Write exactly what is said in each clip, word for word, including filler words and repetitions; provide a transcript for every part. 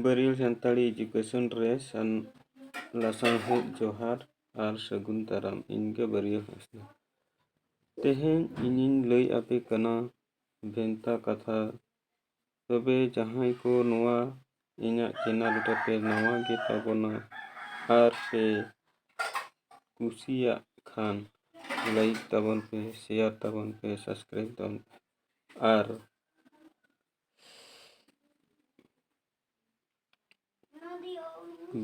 ᱵᱟᱹᱨᱭᱟᱹᱲ Santali education ᱨᱮ ᱥᱟᱱ-, ᱞᱟᱥᱟᱲᱦᱮᱫ ᱡᱚᱦᱟᱨ ᱟᱨ ᱥᱟᱹᱜᱩᱱ ᱫᱟᱨᱟᱢ᱾ ᱤᱧ ᱜᱮ ᱵᱟᱹᱨᱭᱟᱹᱲ ᱦᱟᱸᱥᱫᱟ᱾ ᱛᱮᱦᱮᱧ ᱤᱧᱤᱧ ᱞᱟᱹᱭ ᱟᱯᱮ ᱠᱟᱱᱟ ᱵᱷᱮᱱᱛᱟ ᱠᱟᱛᱷᱟ᱾ ᱛᱚᱵᱮ ᱡᱟᱦᱟᱸᱭ ᱠᱚ ᱱᱚᱣᱟ ᱤᱧᱟᱹᱜ ᱪᱮᱱᱮᱞ ᱨᱮᱯᱮ ᱱᱟᱣᱟ ᱜᱮ ᱛᱟᱵᱚᱱᱟ ᱟᱨ ᱯᱮ ᱠᱩᱥᱤᱭᱟᱜ ᱠᱷᱟᱱ, ᱞᱟᱭᱤᱠ ᱛᱟᱵᱚᱱ ᱯᱮ, ᱥᱮᱭᱟᱨ ᱛᱟᱵᱚᱱ ᱯᱮ, ᱥᱟᱵᱥᱠᱨᱟᱭᱤᱵ ᱛᱟᱵᱚᱱ ᱯᱮ ᱟᱨ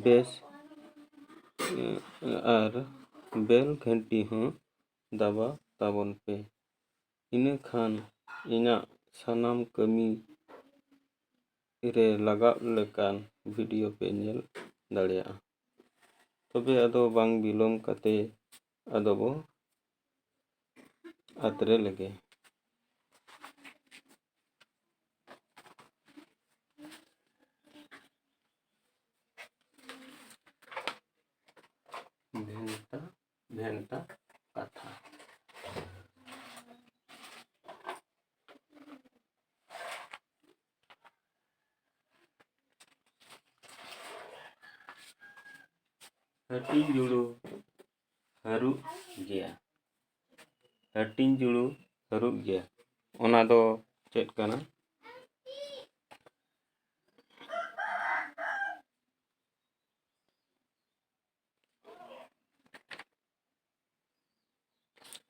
ᱵᱮᱥ, ᱟᱨ ᱵᱮᱞ ᱜᱷᱟᱹᱱᱴᱤ ᱦᱚᱸ ᱫᱟᱵᱟᱣ ᱛᱟᱵᱚᱱ ᱯᱮ᱾ ᱤᱱᱟᱹ ᱠᱷᱟᱱ ᱤᱧᱟᱹᱜ ᱥᱟᱱᱟᱢ ᱠᱟᱹᱢᱤ ᱨᱮ ᱞᱟᱜᱟᱜ ᱞᱮᱠᱟᱱ ᱵᱷᱤᱰᱤᱭᱳ ᱯᱮ ᱧᱮᱞ ᱫᱟᱲᱮᱭᱟᱜᱼᱟ᱾ ᱛᱚᱵᱮ ᱟᱫᱚ ᱵᱟᱝ ᱵᱤᱞᱚᱢ ᱠᱟᱛᱮ ᱟᱫᱚ ᱵᱚ ᱟᱛᱨᱮ ᱞᱮᱜᱮ᱾ ᱵᱷᱮᱱᱛᱟ, ᱵᱷᱮᱱᱛᱟ ᱠᱟᱛᱷᱟ᱾ ᱦᱟᱹᱴᱤᱧ ᱡᱩᱲᱩ ᱦᱟᱹᱨᱩᱵ ᱜᱮᱭᱟ᱾ ᱦᱟᱹᱴᱤᱧ ᱡᱩᱲᱩ ᱦᱟᱹᱨᱩᱵ ᱜᱮᱭᱟ᱾ ᱚᱱᱟ ᱫᱚ ᱪᱮᱫ ᱠᱟᱱᱟ?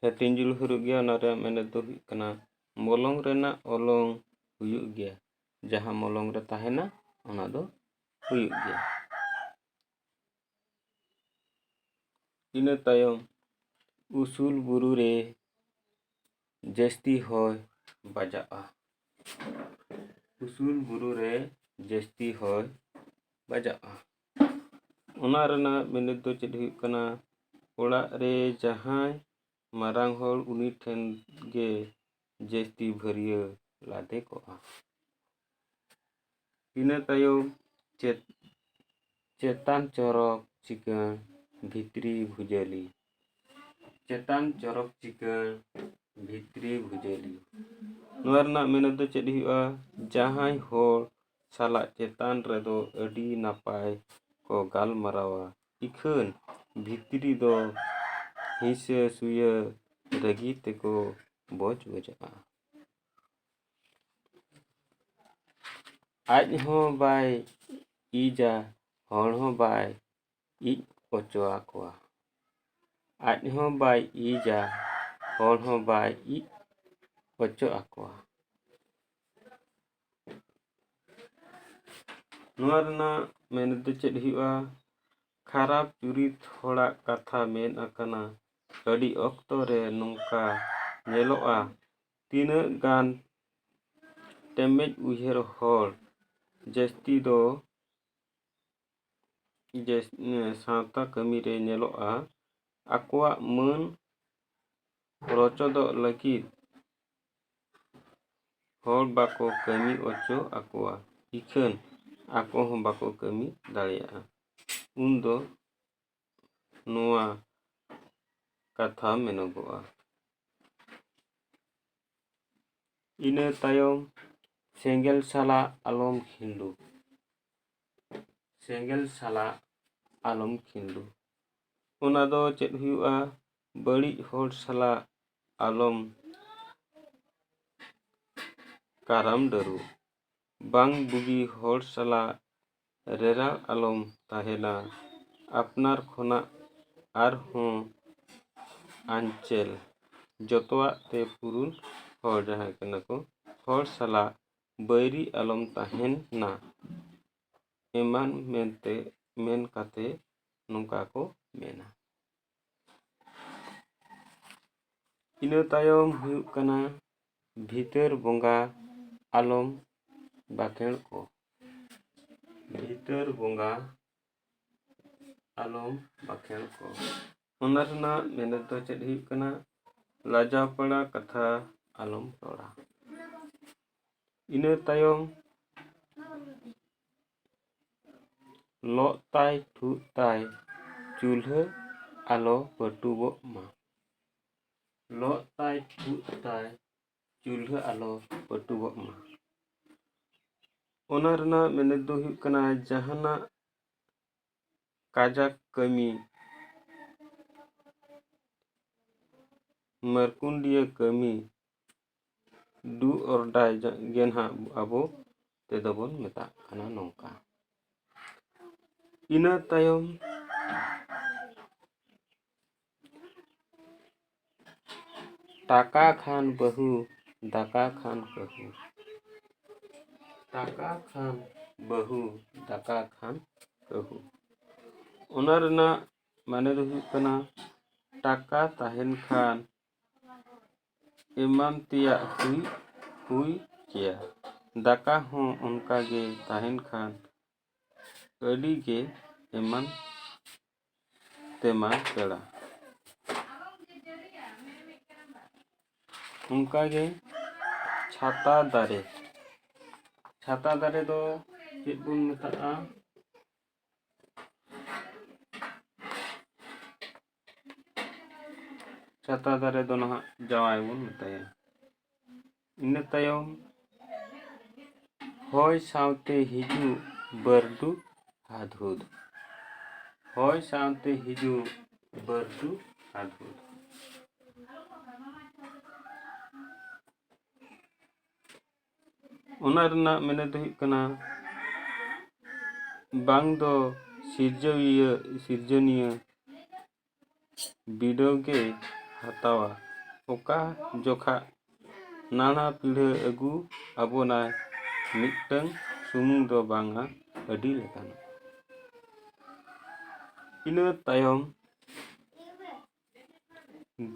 ᱦᱟᱹᱴᱤᱧ ᱡᱩᱲᱩ ᱦᱟᱹᱨᱩᱵ ᱜᱮᱭᱟ, ᱚᱱᱟ ᱨᱮᱭᱟᱜ ᱢᱮᱱᱮᱫ ᱫᱚ ᱦᱩᱭᱩᱜ ᱠᱟᱱᱟ, ᱢᱚᱞᱚᱝ ᱨᱮᱱᱟᱜ ᱚᱞᱚᱝ ᱦᱩᱭᱩᱜ ᱜᱮᱭᱟ᱾ ᱡᱟᱦᱟᱸ ᱢᱚᱞᱚᱝ ᱨᱮ ᱛᱟᱦᱮᱱᱟ, ᱚᱱᱟ ᱫᱚ ᱦᱩᱭᱩᱜ ᱜᱮᱭᱟ᱾ ᱤᱱᱟᱹ ᱛᱟᱭᱚᱢ, ᱩᱥᱩᱞ ᱵᱩᱨᱩ ᱨᱮ ᱡᱟᱹᱥᱛᱤ ᱦᱚᱭ ᱵᱟᱡᱟᱜᱼᱟ᱾ ᱩᱥᱩᱞ ᱵᱩᱨᱩ ᱨᱮ ᱡᱟᱹᱥᱛᱤ ᱦᱚᱭ ᱵᱟᱡᱟᱜᱼᱟ᱾ ᱚᱱᱟ ᱨᱮᱱᱟᱜ ᱢᱮᱱᱮᱫ ᱫᱚ ᱪᱮᱫ ᱦᱩᱭᱩᱜ ᱠᱟᱱᱟ? ᱚᱲᱟᱜ ᱨᱮ ᱡᱟᱦᱟᱸᱭ ᱢᱟᱨᱟᱝ ᱦᱚᱲ, ᱩᱱᱤ ᱴᱷᱮᱱ ᱜᱮ ᱡᱟᱹᱥᱛᱤ ᱵᱷᱟᱹᱨᱭᱟᱹ ᱞᱟᱫᱮ ᱠᱚᱜᱼᱟ᱾ ᱤᱱᱟᱹ ᱛᱟᱭᱚᱢ ᱪᱮᱛ-, ᱪᱮᱛᱟᱱ ᱪᱚᱨᱚᱠ ᱪᱤᱠᱟᱹᱬ ᱵᱷᱤᱛᱨᱤ ᱵᱷᱩᱡᱟᱹᱞᱤ᱾ ᱪᱮᱛᱟᱱ ᱪᱚᱨᱚᱠ ᱪᱤᱠᱟᱹᱬ ᱵᱷᱤᱛᱨᱤ ᱵᱷᱩᱡᱟᱹᱞᱤ᱾ ᱱᱚᱣᱟ ᱨᱮᱱᱟᱜ ᱢᱮᱱᱮᱫ ᱫᱚ ᱪᱮᱫ ᱦᱩᱭᱩᱜᱼᱟ? ᱡᱟᱦᱟᱸᱭ ᱦᱚᱲ ᱥᱟᱞᱟᱜ ᱪᱮᱛᱟᱱ ᱨᱮᱫᱚ ᱟᱹᱰᱤ ᱱᱟᱯᱟᱭ ᱠᱚ ᱜᱟᱞᱢᱟᱨᱟᱣᱟ, ᱤᱠᱷᱟᱹᱱ ᱵᱷᱤᱛᱨᱤ ᱫᱚ ᱦᱤᱸᱥᱟᱹ ᱥᱩᱭᱟᱹ ᱨᱟᱹᱜᱤ ᱛᱮᱠᱚ ᱵᱚᱡᱽ ᱵᱚᱡᱟᱜᱼᱟ᱾ ᱟᱡ ᱦᱚᱸ ᱵᱟᱭ ᱤᱡᱟ, ᱦᱚᱲ ᱦᱚᱸ ᱵᱟᱭ ᱤᱡ ᱚᱪᱚ ᱟᱠᱚᱣᱟ᱾ ᱟᱡ ᱦᱚᱸ ᱵᱟᱭ ᱤᱡᱟ, ᱦᱚᱲ ᱦᱚᱸ ᱵᱟᱭ ᱤᱡ ᱚᱪᱚ ᱟᱠᱚᱣᱟ᱾ ᱱᱚᱣᱟ ᱨᱮᱱᱟᱜ ᱢᱮᱱᱮᱫ ᱫᱚ ᱪᱮᱫ ᱦᱩᱭᱩᱜᱼᱟ? ᱠᱷᱟᱨᱟᱯ ᱪᱩᱨᱤᱛ ᱦᱚᱲᱟᱜ ᱠᱟᱛᱷᱟ ᱢᱮᱱ ᱟᱠᱟᱱᱟ᱾ ᱟᱹᱰᱤ ᱚᱠᱛᱚ ᱨᱮ ᱱᱚᱝᱠᱟ ᱧᱮᱞᱚᱜᱼᱟ, ᱛᱤᱱᱟᱹᱜ ᱜᱟᱱ ᱴᱮᱢᱮᱡ ᱩᱭᱦᱟᱹᱨ ᱦᱚᱲ ᱡᱟᱹᱥᱛᱤ ᱫᱚ ᱡᱟᱹᱥ-, ᱥᱟᱶᱛᱟ ᱠᱟᱹᱢᱤ ᱨᱮ ᱧᱮᱞᱚᱜᱼᱟ, ᱟᱠᱚᱣᱟᱜ ᱢᱟᱹᱱ ᱨᱚᱪᱚᱫᱚᱜ ᱞᱟᱹᱜᱤᱫ ᱦᱚᱲ ᱵᱟᱠᱚ ᱠᱟᱹᱢᱤ ᱚᱪᱚ ᱟᱠᱚᱣᱟ, ᱤᱠᱷᱟᱹᱱ ᱟᱠᱚ ᱦᱚᱸ ᱵᱟᱠᱚ ᱠᱟᱹᱢᱤ ᱫᱟᱲᱮᱭᱟᱜᱼᱟ᱾ ᱩᱱᱫᱚ ᱱᱚᱣᱟ ᱠᱟᱛᱷᱟ ᱢᱮᱱᱚᱜᱚᱜᱼᱟ᱾ ᱤᱱᱟᱹ ᱛᱟᱭᱚᱢ, ᱥᱮᱸᱜᱮᱞ ᱥᱟᱞᱟᱜ ᱟᱞᱚᱢ ᱠᱷᱤᱸᱰᱩ᱾ ᱥᱮᱸᱜᱮᱞ ᱥᱟᱞᱟᱜ ᱟᱞᱚᱢ ᱠᱷᱤᱸᱰᱩ᱾ ᱚᱱᱟ ᱫᱚ ᱪᱮᱫ ᱦᱩᱭᱩᱜᱼᱟ? ᱵᱟᱹᱲᱤᱡ ᱦᱚᱲ ᱥᱟᱞᱟᱜ ᱟᱞᱚᱢ ᱠᱟᱨᱟᱢ ᱰᱟᱹᱨᱩ᱾ ᱵᱟᱝ ᱵᱩᱜᱤ ᱦᱚᱲ ᱥᱟᱞᱟᱜ ᱨᱮᱨᱟᱲ ᱟᱞᱚᱢ ᱛᱟᱦᱮᱱᱟ᱾ ᱟᱯᱱᱟᱨ ᱠᱷᱚᱱᱟᱜ ᱟᱨᱦᱚᱸ ᱟᱧᱪᱮᱞ, ᱡᱚᱛᱚᱣᱟᱜ ᱛᱮ ᱯᱩᱨᱩᱱ ᱦᱚᱲ ᱡᱟᱦᱟᱸᱭ ᱠᱟᱱᱟ ᱠᱚ, ᱦᱚᱲ ᱥᱟᱞᱟᱜ ᱵᱟᱹᱭᱨᱤ ᱟᱞᱚᱢ ᱛᱟᱦᱮᱱᱟ᱾ ᱮᱢᱟᱱ ᱢᱮᱱᱛᱮ, ᱢᱮᱱ ᱠᱟᱛᱮ ᱱᱚᱝᱠᱟ ᱠᱚ ᱢᱮᱱᱟ᱾ ᱤᱱᱟᱹ ᱛᱟᱭᱚᱢ ᱦᱩᱭᱩᱜ ᱠᱟᱱᱟ ᱵᱷᱤᱛᱟᱹᱨ ᱵᱚᱸᱜᱟ ᱟᱞᱚᱢ ᱵᱟᱠᱷᱮᱲ ᱠᱚ᱾ ᱵᱷᱤᱛᱟᱹᱨ ᱵᱚᱸᱜᱟ ᱟᱞᱚᱢ ᱵᱟᱠᱷᱮᱲ ᱠᱚ᱾ ᱚᱱᱟ ᱨᱮᱱᱟᱜ ᱢᱮᱱᱮᱫ ᱫᱚ ᱪᱮᱫ ᱦᱩᱭᱩᱜ ᱠᱟᱱᱟ? ᱞᱟᱡᱟᱣ ᱯᱟᱲᱟ ᱠᱟᱛᱷᱟ ᱟᱞᱚᱢ ᱨᱚᱲᱟ᱾ ᱤᱱᱟᱹ ᱛᱟᱭᱚᱢ, ᱞᱚᱜ ᱛᱟᱭ ᱴᱷᱩᱜ ᱛᱟᱭ ᱪᱩᱞᱦᱟᱹ ᱟᱞᱚ ᱯᱟᱹᱴᱩᱵᱚᱜ ᱢᱟ᱾ ᱞᱚᱜ ᱛᱟᱭ ᱴᱷᱩᱜ ᱛᱟᱭ ᱪᱩᱞᱦᱟᱹ ᱟᱞᱚ ᱯᱟᱹᱴᱩᱵᱚᱜ ᱢᱟ᱾ ᱚᱱᱟ ᱨᱮᱱᱟᱜ ᱢᱮᱱᱮᱫ ᱫᱚ ᱦᱩᱭᱩᱜ ᱠᱟᱱᱟ, ᱡᱟᱦᱟᱱᱟᱜ ᱠᱟᱡᱟᱠ ᱠᱟᱹᱢᱤ, ᱢᱟᱹᱨᱠᱩᱱᱰᱤᱭᱟᱹ ᱠᱟᱹᱢᱤ, do or die ᱜᱮ ᱱᱟᱦᱟᱜ ᱟᱵᱚ ᱛᱮᱫᱚ ᱵᱚᱱ ᱢᱮᱛᱟᱜ ᱠᱟᱱᱟ ᱱᱚᱝᱠᱟ᱾ ᱤᱱᱟᱹ ᱛᱟᱭᱚᱢ ᱴᱟᱠᱟ ᱠᱷᱟᱱ ᱵᱟᱹᱦᱩ, ᱫᱟᱠᱟ ᱠᱷᱟᱱ ᱠᱟᱹᱦᱩ᱾ ᱴᱟᱠᱟ ᱠᱷᱟᱱ ᱵᱟᱹᱦᱩ, ᱫᱟᱠᱟ ᱠᱷᱟᱱ ᱠᱟᱹᱦᱩ᱾ ᱚᱱᱟ ᱨᱮᱱᱟᱜ ᱢᱟᱱᱮ ᱫᱚ ᱦᱩᱭᱩᱜ ᱠᱟᱱᱟ, ᱴᱟᱠᱟ ᱛᱟᱦᱮᱱ ᱠᱷᱟᱱ ᱮᱢᱟᱱ ᱛᱮᱭᱟᱜ ᱦᱩᱭ, ᱦᱩᱭ ᱠᱮᱭᱟ᱾ ᱫᱟᱠᱟ ᱦᱚᱸ ᱚᱱᱠᱟ ᱜᱮ ᱛᱟᱦᱮᱱ ᱠᱷᱟᱱ ᱟᱹᱰᱤ ᱜᱮ ᱮᱢᱟᱱ ᱛᱮᱢᱟᱱ ᱯᱮᱲᱟ᱾ ᱚᱱᱠᱟ ᱜᱮ ᱪᱷᱟᱛᱟ ᱫᱟᱨᱮ᱾ ᱪᱷᱟᱛᱟ ᱫᱟᱨᱮ ᱫᱚ ᱪᱮᱫ ᱵᱚᱱ ᱢᱮᱛᱟᱜᱼᱟ? ᱪᱷᱟᱛᱟ ᱫᱟᱨᱮ ᱫᱚ ᱱᱟᱦᱟᱜ ᱡᱟᱶᱟᱭ ᱵᱚᱱ ᱢᱮᱛᱟᱭᱟ᱾ ᱤᱱᱟᱹ ᱛᱟᱭᱚᱢ, ᱦᱚᱭ ᱥᱟᱶᱛᱮ ᱦᱤᱡᱩᱜ ᱵᱟᱹᱨᱰᱩ ᱦᱟᱫᱽᱦᱩᱫᱽ᱾ ᱦᱚᱭ ᱥᱟᱶᱛᱮ ᱦᱤᱡᱩᱜ ᱵᱟᱹᱨᱰᱩ ᱦᱟᱫᱽᱦᱩᱫᱽ᱾ ᱚᱱᱟ ᱨᱮᱱᱟᱜ ᱢᱮᱱᱮᱫ ᱫᱚ ᱦᱩᱭᱩᱜ ᱠᱟᱱᱟ, ᱵᱟᱝ ᱫᱚ ᱥᱤᱨᱡᱟᱹᱣᱤᱭᱟᱹ, ᱥᱤᱨᱡᱚᱱᱤᱭᱟᱹ ᱵᱤᱰᱟᱹᱣ ᱜᱮᱭ ᱦᱟᱛᱟᱣᱟ᱾ ᱚᱠᱟ ᱡᱚᱠᱷᱟ ᱱᱟᱱᱟ ᱯᱤᱲᱦᱟᱹ ᱟᱹᱜᱩ ᱟᱵᱚᱱᱟᱭ, ᱢᱤᱫᱴᱟᱹᱝ ᱥᱩᱢᱩᱝ ᱫᱚ ᱵᱟᱝᱟ, ᱟᱹᱰᱤ ᱞᱮᱠᱟᱱᱟᱜ᱾ ᱤᱱᱟᱹ ᱛᱟᱭᱚᱢ,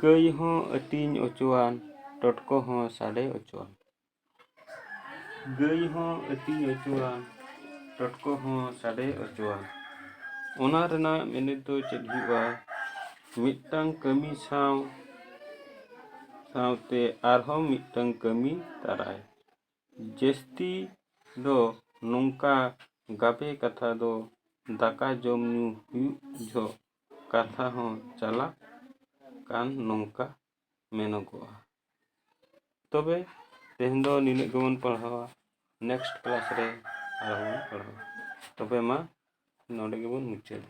ᱜᱟᱹᱭ ᱦᱚᱸ ᱟᱹᱛᱤᱧ ᱚᱪᱚᱣᱟᱱ, ᱴᱚᱴᱠᱚ ᱦᱚᱸ ᱥᱟᱰᱮ ᱚᱪᱚᱣᱟᱱ᱾ ᱜᱟᱹᱭ ᱦᱚᱸ ᱟᱹᱛᱤᱧ ᱚᱪᱚᱣᱟᱱ, ᱴᱚᱴᱠᱚ ᱦᱚᱸ ᱥᱟᱰᱮ ᱚᱪᱚᱣᱟᱱ᱾ ᱚᱱᱟ ᱨᱮᱱᱟᱜ ᱢᱮᱱᱮᱫ ᱫᱚ ᱪᱮᱫ ᱦᱩᱭᱩᱜᱼᱟ? ᱢᱤᱫᱴᱟᱝ ᱠᱟᱹᱢᱤ ᱥᱟᱶ ᱥᱟᱶᱛᱮ ᱟᱨᱦᱚᱸ ᱢᱤᱫᱴᱟᱝ ᱠᱟᱹᱢᱤ ᱛᱟᱨᱟᱭ᱾ ᱡᱟᱹᱥᱛᱤ ᱫᱚ ᱱᱚᱝᱠᱟ ᱜᱟᱵᱮ ᱠᱟᱛᱷᱟ ᱫᱚ ᱫᱟᱠᱟ ᱡᱚᱢ ᱧᱩ ᱦᱩᱭᱩᱜ ᱡᱚᱦᱚᱜ ᱠᱟᱛᱷᱟ ᱦᱚᱸ ᱪᱟᱞᱟᱜ ᱠᱟᱱ ᱱᱚᱝᱠᱟ ᱢᱮᱱᱚᱜᱚᱜᱼᱟ᱾ ᱛᱚᱵᱮ ᱛᱮᱦᱮᱧ ᱫᱚ ᱱᱤᱱᱟᱹᱜ ᱜᱮᱵᱚᱱ ᱯᱟᱲᱦᱟᱣᱟ᱾ ᱱᱮᱠᱥᱴ ᱠᱞᱟᱥ ᱨᱮ ᱟᱨᱦᱚᱸ ᱵᱚᱱ ᱯᱟᱲᱦᱟᱣᱟ᱾ ᱛᱚᱵᱮ ᱢᱟ ᱱᱚᱰᱮ ᱜᱮᱵᱚᱱ ᱢᱩᱪᱟᱹᱫᱟ᱾